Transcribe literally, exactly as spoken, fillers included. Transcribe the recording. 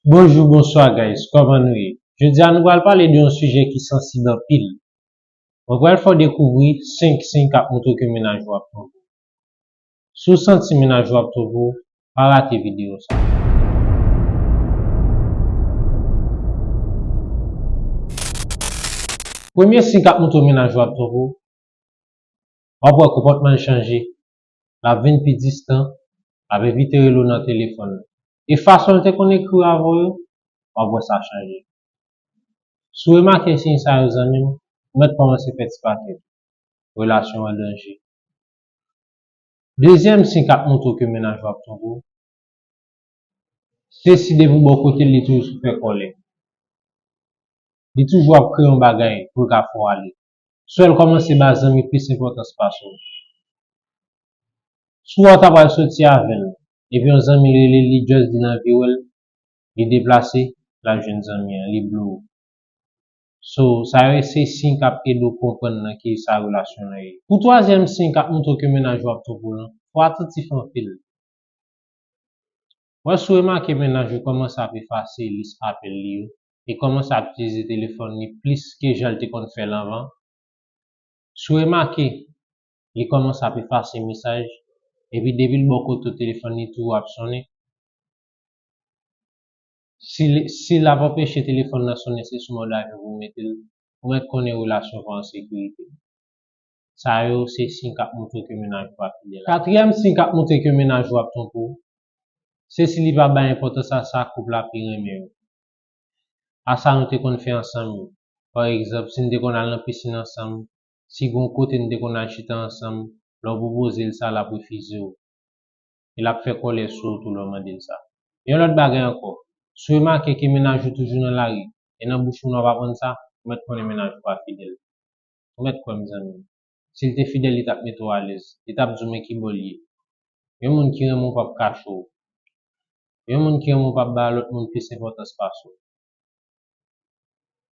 Bonjou, bonswa guys, kòman nou ye? Jodi a nou pral pale de yon sijè ki sansib anpil. Mwen pral fè w dekouvri senk siy k ap montre ke mennaj ou ap twonpe w. Si w santi mennaj ou ap twonpe w, pa rate videyo sa. Premye siy k ap montre w mennaj ou ap twonpe w, w ap wè konpòtman l chanje. L ap vin pi distan, l ap evite rele w nan telefòn. E fason l te konn ekri w avè w yo, w ap wè sa chanje. Si w remake siy sa yo, zanmi m, ou mèt kòmanse pè ti pakèt. Relasyon an danje. Dezyèm siy k ap montre w ke mennaj ou ap twonpe w, se si depi w bò kote l, li toujou sou fè kòlè. Li toujou ap kreye yon bagay pou l ka fè w ale. Swè l kòmanse ba zanmi plis enpòtans pase w. Souvan w ta pral soti avè l, epi yon zanmi rele l, li just di l anvi wè l, li deplase, l al jwenn zanmi an, li bliye w. So, sa yo se siy k ap ede w konprann nan ki sa relasyon an ye. Pou twazyèm siy k ap montre w ke mennaj ou ap twonpe w lan, fò w atantif anpil. Wè, si w remake mennaj ou kòmanse ap efase lis apèl li yo, e kòmanse ap itilize telefòn li plis ke jan l te konn fè l anvan, si w remake li kòmanse ap efase mesaj, epi depi l bò kote w telefòn li toujou ap sonnen, si l, si l ap anpeche telefòn nan sonnen, se sou mòd avyon pou w mete l, ou mèt konnen relasyon pa an sekirite. Sa yo se siy k ap montre ke mennaj ou pa fidèl. Katriyèm siy k ap montre ke mennaj ou ap twonpe w, se si li pa bay enpòtans a sa koup la pi renmen yo, a sa nou te konn fè ansanm yo. Pa egzanp, si n te konn al nan pisin ansanm, si gen yon kote n te konn al chita ansanm, lè w pwopoze l sa, l ap refize w. E l ap fè kòlè sou ou tou lè w mande l sa. Yon lòt bagay ankò, si w remake ke mennaj ou toujou nan lari, e nan bouch moun w ap aprann sa, ou mèt konnen mennaj ou pa fidèl. Ou mèt kwè m, zanmi m. Si l te fidèl, li t ap mete w alèz. Li t ap di w men ki bò l ye. Yon moun ki renmen w p ap kache w. Yon moun ki renmen w p ap ba lòt moun plis enpòtans pase w.